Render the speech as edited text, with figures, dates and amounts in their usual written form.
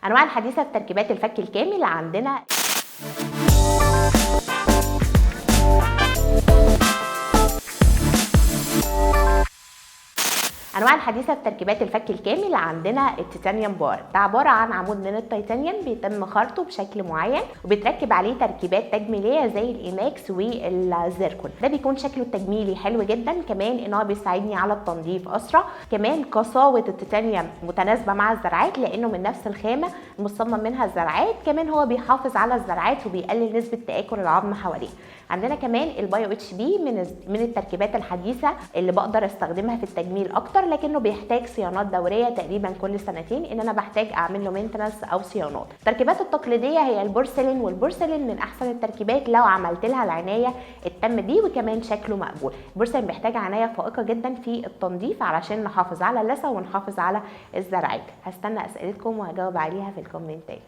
انواع الحديثة في تركيبات الفك الكامل عندنا انواع الحديثة في تركيبات الفك الكامل عندنا ال titanium bar. ده عبارة عن عمود من التيتانيوم بيتم خرطه بشكل معين وبيتركب عليه تركيبات تجميليه زي ال E-max وال zircon. ده بيكون شكله التجميلي حلو جدا، كمان ان هو بيساعدني على التنظيف اسرع، كمان قساوه التيتانيوم متناسبة مع الزرعات لانه من نفس الخامة المصمم منها الزرعات، كمان هو بيحافظ على الزرعات وبيقلل نسبه تاكل العظم حواليه. عندنا كمان ال Bio HP من التركيبات الحديثة اللي بقدر استخدمها في التجميل اكتر، لكنه بيحتاج صيانات دورية تقريبا كل سنتين، ان انا بحتاج اعمل له maintenance او صيانات. التركيبات التقليدية هي البورسلين، والبورسلين من احسن التركيبات لو عملت لها العناية التامة بيه، وكمان شكله مقبول. البورسلين بيحتاج عناية فائقة جدا في التنظيف علشان نحافظ على اللثة ونحافظ على الزرعات. هستنى اسئلتكم وهجاوب عليها في الكومنتات.